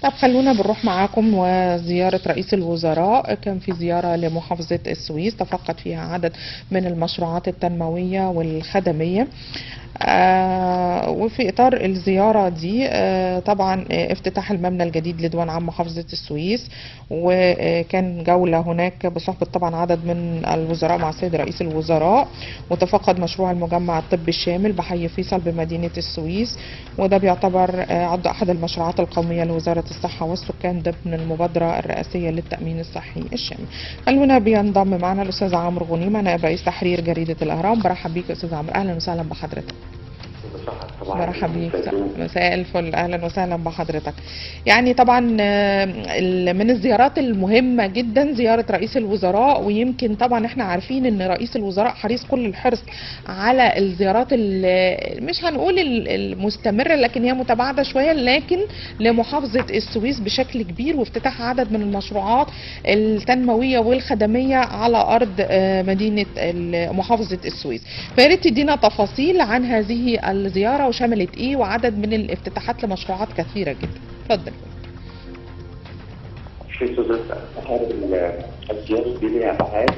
طب خلونا بنروح معاكم وزيارة رئيس الوزراء. كان في زيارة لمحافظة السويس تفقد فيها عدد من المشروعات التنموية والخدمية. وفي إطار الزيارة دي طبعا افتتاح المبنى الجديد لديوان عام محافظة السويس، وكان جولة هناك بصحبة طبعا عدد من الوزراء مع السيد رئيس الوزراء، وتفقد مشروع المجمع الطبي الشامل بحي فيصل بمدينة السويس، وده بيعتبر عد أحد المشروعات القومية لوزارة الصحة والسكان ضمن المبادرة الرئاسية للتأمين الصحي الشامل. خلونا بينضم معنا الأستاذ عمرو غنيمة نائب رئيس تحرير جريدة الأهرام. برحب بيك يا أستاذ عمرو، أهلا وسهلا بحضرتك. مرحبا بيك، مساء الفل، اهلا وسهلا بحضرتك. يعني طبعا من الزيارات المهمة جدا زيارة رئيس الوزراء، ويمكن طبعا احنا عارفين ان رئيس الوزراء حريص كل الحرص على الزيارات مش هنقول المستمرة لكن هي متباعدة شوية، لكن لمحافظه السويس بشكل كبير، وافتتاح عدد من المشروعات التنموية والخدميه على ارض مدينة محافظة السويس. فياريت تدينا تفاصيل عن هذه الزيارة وشملت ايه وعدد من الافتتاحات لمشروعات كثيرة جدا. اتفضل. الزيارة دي ليها ابعاد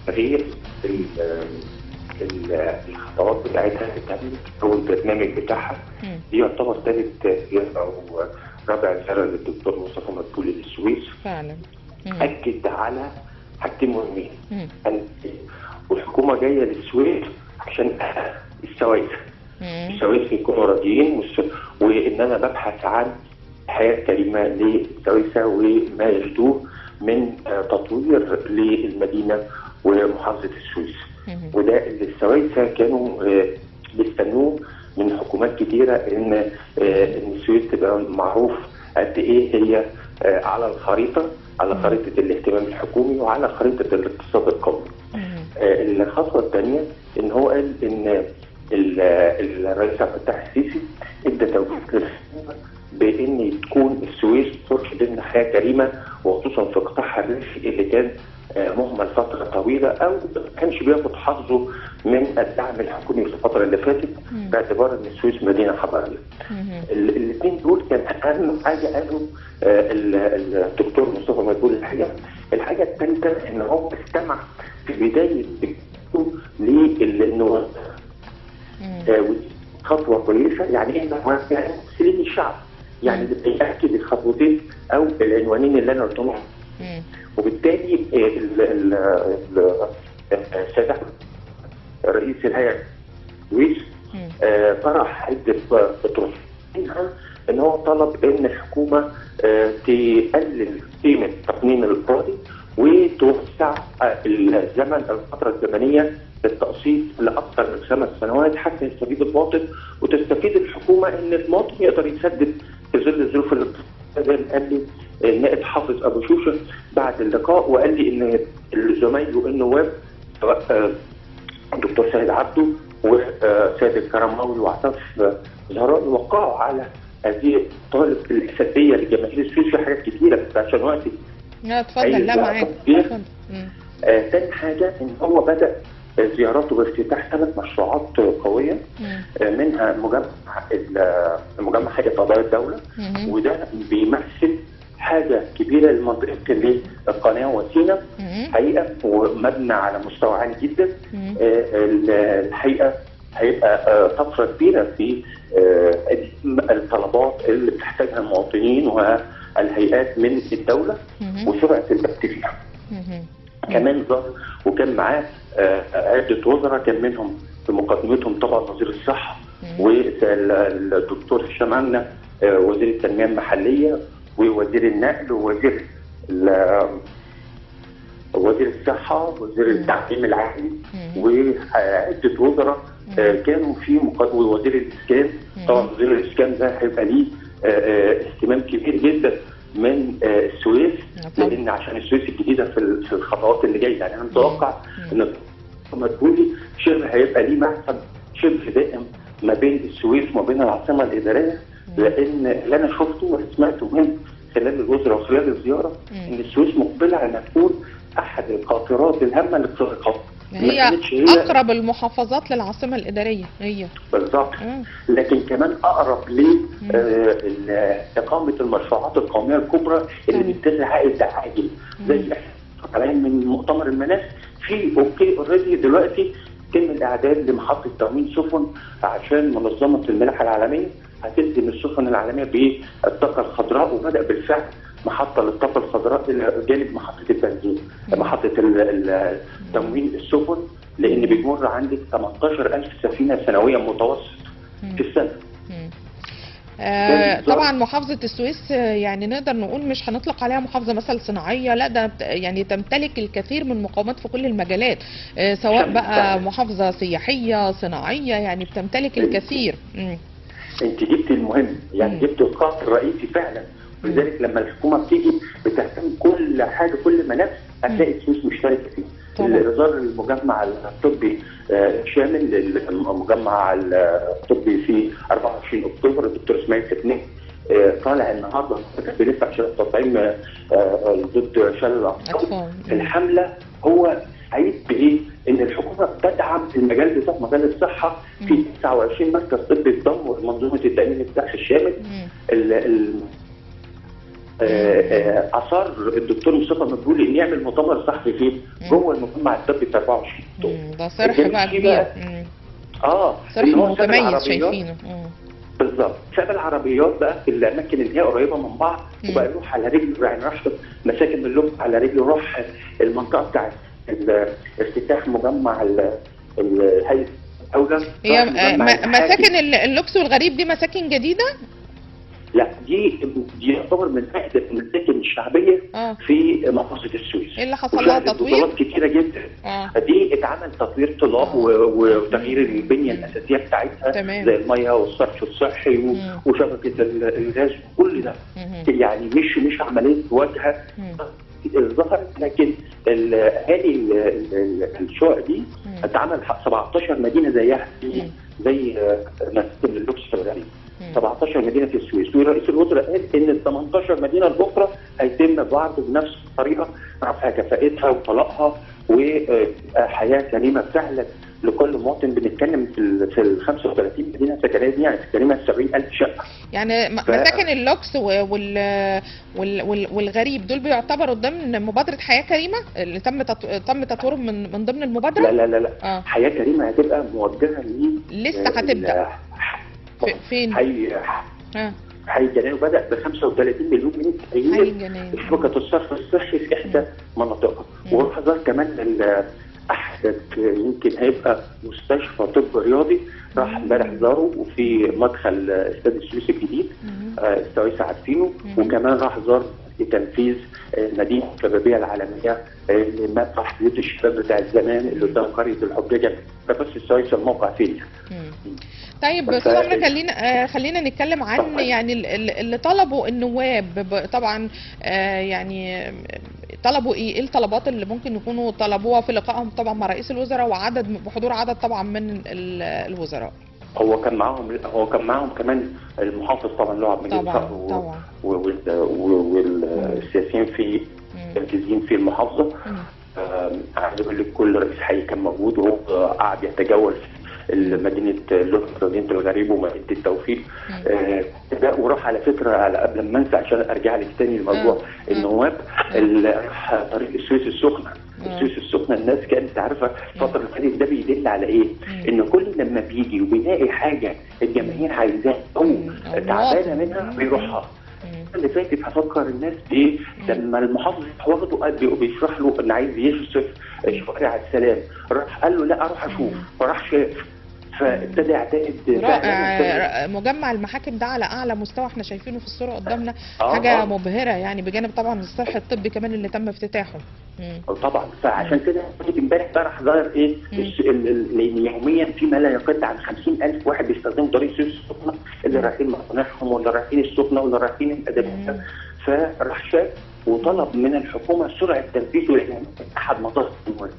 غير الخطوات بتاعتها او البرنامج بتاعها. دي يعتبر ثالث زيارة او رابع زيارة للدكتور مصطفى مدبولي للسويس. فعلا اكد على حاجتين مهمين. والحكومة جاية للسويس عشان السويس، السويس يكونوا راضيين، وان انا ببحث عن حياة كريمة للسويسه وما يجدوه من تطوير للمدينة ومحافظة السويس. وده اللي السويسه كانوا بيستنوه من حكومات كتيرة، ان السويس تبقى معروف قد ايه هي على الخريطة، على خريطة الاهتمام الحكومي وعلى خريطة الاقتصاد القومي. الخطوة الثانية ان هو قال ان الرئيس عبد الفتاح السيسي ادى توجيه للحكومة بان تكون السويس تخش ضمن حياة كريمة، وخصوصا في قطاعها الريفي اللي كان مهمل فترة طويلة او ما كانش بياخد حظه من الدعم الحكومي في الفترة اللي فاتت، باعتبار ان السويس مدينة حضريه. الاثنين دول كان اهم حاجة قالوا الدكتور مصطفى مدبولي. الحقيقة الحاجة الثالثة ان هو استمع في بداية للنواب، خطوة كويسة. يعني ايه نواب؟ يعني ممثلين الشعب، يعني بيأكد الخطوتين او العنوانين اللي انا قلتهم. وبالتالي السيد رئيس الهيئة السويس طرح عده اطروحات، منها ان هو طلب ان الحكومة تقلل قيمة تقنين الاراضي وتوسع الزمن الفترة الزمنية للتقسيط لاكثر من 5 سنوات حتى يستفيد المواطن وتستفيد الحكومة ان المواطن يقدر يسدد في ظل الظروف الاقتصادية. زي ما قال لي النائب حافظ ابو شوشه بعد اللقاء، وقال لي ان زمايله النواب سواء الدكتور سيد عبده وسيد الكرماوي وعطاف زهران وقعوا على هذه الطالب الاساسية لجماهير السويس في حاجات كثيرة، بس عشان وقتي. لا اتفضل، لا معاك اتفضل. تاني حاجة ان هو بدا زيارته بافتتاح 3 مشروعات قوية، منها مجمع هيئة قضايا الدولة، وده بيمثل حاجة كبيرة لمنطقه القناة وسينا حقيقة، ومبنى على مستوى عالي جدا. الحقيقة هيبقى طفرة كبيرة في الطلبات اللي بتحتاجها المواطنين والهيئات من الدولة وسرعة البت فيها. كمان ظهر وكان معاه عدة وزراء، كان منهم في مقدمتهم طبعا وزير الصحة والدكتور هشام عنا وزير التنمية المحلية ووزير النقل ووزير وزير الصحة وزير التعليم العالي وعدة وزراء كانوا في ووزير الإسكان. طبعا وزير الإسكان ده هيبقى ليه اهتمام كبير جدا من السويس، لان عشان السويس الجديدة في الخطوات اللي جاية. يعني انا متوقع ان مدبولي شبه هيبقى ليه مكتب شبه دائم ما بين السويس وما بين العاصمة الادارية، لان اللي انا شفته وسمعته من خلال الوزراء وخلال الزيارة ان السويس مقبله على انها تكون احد القاطرات الهامة للاقتصاد القومي. هي اقرب المحافظات للعاصمه الادارية هي بالظبط. لكن كمان اقرب لاقامة المشروعات القومية الكبرى اللي بتدر عائد عاجل، زي احنا طالعين من مؤتمر المناخ في okay already دلوقتي تم الاعداد لمحطه تموين سفن عشان منظمة الملاحة العالمية هتلزم السفن العالمية بالطاقة الخضراء، وبدا بالفعل محطة للطاقة الخضراء الى جانب محطة البنزين، محطة تموين السفن، لان بيمر عندك 18000 سفينة سنويا متوسط في السنة. طبعا محافظة السويس يعني نقدر نقول مش هنطلق عليها محافظة مثلا صناعية، لا ده يعني تمتلك الكثير من مقومات في كل المجالات، سواء بقى محافظة سياحية صناعية، يعني بتمتلك الكثير. انت جبت المهم، يعني جبت القاط الرئيسي فعلا. ولذلك لما الحكومة بتيجي بتهتم كل حاجة، كل ملف هتلاقي السويس مشتركة فيه. الإزار المجمع الطبي شامل، المجمع الطبي في 24 اكتوبر الدكتور اسماعيل فتني طالع النهارده بيلف عشان التطعيم ضد شلل الاطفال. الحملة هو سعيد بايه؟ ان الحكومة بتدعم المجال بتاع مجال الصحة في 29 مركز طبي اتضموا منظومة التامين الصحي الشامل. اثار الدكتور مصطفى مدبولي ان يعمل مؤتمر صحفي فيه جوه المجمع الطبي في 24 اكتوبر. ده صرح بقى كبير. صرح متميز شايفينه. بالظبط. ساب العربيات بقى في الاماكن اللي هي قريبه من بعض، وبقى يروح على رجله، يعني راح مساكن اللب على رجله، راح المنطقة بتاعت افتتاح مجمع الهيئة الدولة. هي مساكن اللوكس والغريب دي مساكن جديدة؟ لا، دي يعتبر من اقدم المساكن الشعبية في محافظة السويس. ايه اللي حصل لها تطوير؟ بطولات كتيرة جدا. دي اتعمل تطوير طلاب وتغيير البنية الاساسية بتاعتها. تمام. زي المية والصرف الصحي وشبكة الغاز وكل ده. يعني مش عملية واجهه ظهرت، لكن اهالي الشقق دي اتعمل 17 مدينة زيها زي مساكن اللوكس الغريب. 17 مدينة في السويس، ورئيس الوزراء قال ان ال 18 مدينة الاخرى هيتم برضه بنفس الطريقة، رفع كفاءتها وطلاقها وحياه كريمة فعلا لكل مواطن. بنتكلم في ال 35 مدينة سكنية دي، يعني بتتكلم في 70000 شقه. يعني مساكن اللوكس والغريب دول بيعتبروا ضمن مبادرة حياة كريمة اللي تم تطويرهم من ضمن المبادرة؟ لا لا لا لا. حياة كريمة هتبقى موجهة ل لسه هتبدا فين؟ حي الجناين، وبدأ ب 35 مليون جنيه تغيير شبكة الصرف الصحي في إحدى مناطقها. وراح زار كمان أحدث يمكن هيبقى مستشفى طب رياضي، راح امبارح زاره وفي مدخل استاد السويس الجديد، السويس عارفينه. وكمان راح زار لتنفيذ المدينة الشبابية العالمية اللي مطرح بيوت الشباب بتاع زمان اللي قدام قرية الحجاجه، بس السويس الموقع فين. طيب استاذ عمرو، خلينا نتكلم عن يعني اللي طلبوا النواب طبعا، يعني طلبوا ايه الطلبات اللي ممكن يكونوا طلبوها في لقائهم طبعا مع رئيس الوزراء وعدد بحضور عدد طبعا من الوزراء؟ هو كان معاهم كمان المحافظ طبعا اللي هو عبد المجيد صقر والسياسيين في التنفيذيين في المحافظة. عايز اقول لك كل رئيس حي كان موجود، وهو قعد يتجول في مدينة اللوكس، مدينة الغريب ومدينة التوفيق. وراح على فكرة، على قبل ما انسى عشان ارجع لك تاني الموضوع النواب، راح طريق السويس السخنة. السويس السخنة الناس كانت عارفه الفترة اللي فاتت، ده بيدل على ايه؟ ان كل لما بيجي وبيلاقي حاجة الجماهير عايزاها او تعبانة منها بيروحها. اللي فاتت هفكر الناس بايه؟ لما المحافظ واخده قال بيشرح له ان عايز يشرف شوارع السلام، راح قال له لا اروح اشوف، فراح شاف، فابتدى يعتمد. رائع. مجمع المحاكم ده على اعلى مستوى، احنا شايفينه في الصورة قدامنا، حاجة مبهرة يعني، بجانب طبعا الصرح الطبي كمان اللي تم افتتاحه. طبعا، فعشان كده امبارح بقى راح ظاهر ايه؟ لان يوميا في ما لا يقل عن 50000 واحد بيستخدموا طريق السويس السخنة، اللي رايحين مصانعهم واللي رايحين السخنة واللي رايحين الادبية. فراح شاف وطلب من الحكومة سرعة تنفيذ، لان احد مطالب النواب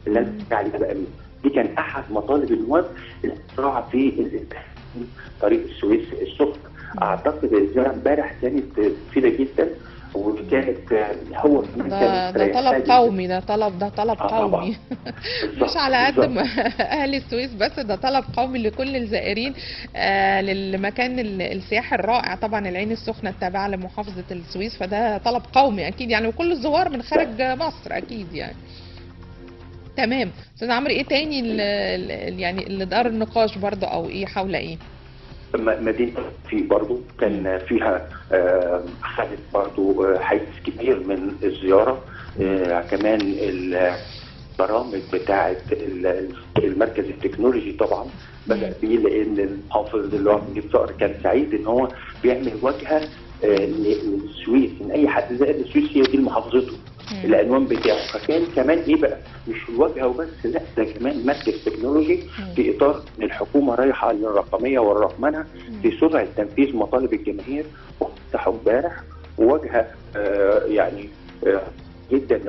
اللي انا عليه بقى دي كان احد مطالب النواب الاسراع في طريق السويس السخنة. اعتقد الزيارة امبارح كانت مفيدة جدا، وكانت هو كمان ده كان ده طلب مستريح جدا. قومي، ده طلب طبعا. قومي. مش بالظبط على قد بالظبط. ما اهل السويس بس، ده طلب قومي لكل الزائرين للمكان السياحي الرائع طبعا، العين السخنة التابعة لمحافظة السويس، فده طلب قومي اكيد يعني، وكل الزوار من خارج مصر اكيد يعني. تمام استاذ عمرو، ايه تاني يعني اللي دار النقاش برضه، او ايه حول ايه؟ مدينة في برضو كان فيها خدت برضو حيز كبير من الزيارة. كمان البرامج بتاعة المركز التكنولوجي طبعا بدأ بيه، لأن المحافظ اللي هو نجيب صقر كان سعيد إن هو بيعمل واجهة للسويس، إن أي حد زائر للسويس هي دي محافظته، العنوان بتاعه. فكان كمان إيه بقى، مش الواجهة وبس، لا ده كمان مركز تكنولوجي في إطار إن الحكومة رايحة للرقمية والرقمنة في سرعة تنفيذ مطالب الجماهير. وافتحوا امبارح وواجهة يعني جدا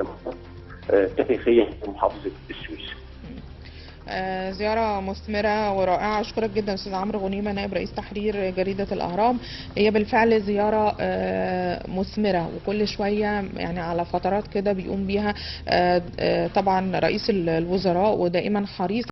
تاريخية في محافظة السويس. زيارة مثمرة ورائعة. أشكرك جدا أستاذ عمرو غنيمة، نائب رئيس تحرير جريدة الأهرام. هي بالفعل زيارة مثمرة، وكل شوية يعني على فترات كده بيقوم بيها طبعا رئيس الوزراء، ودائما حريص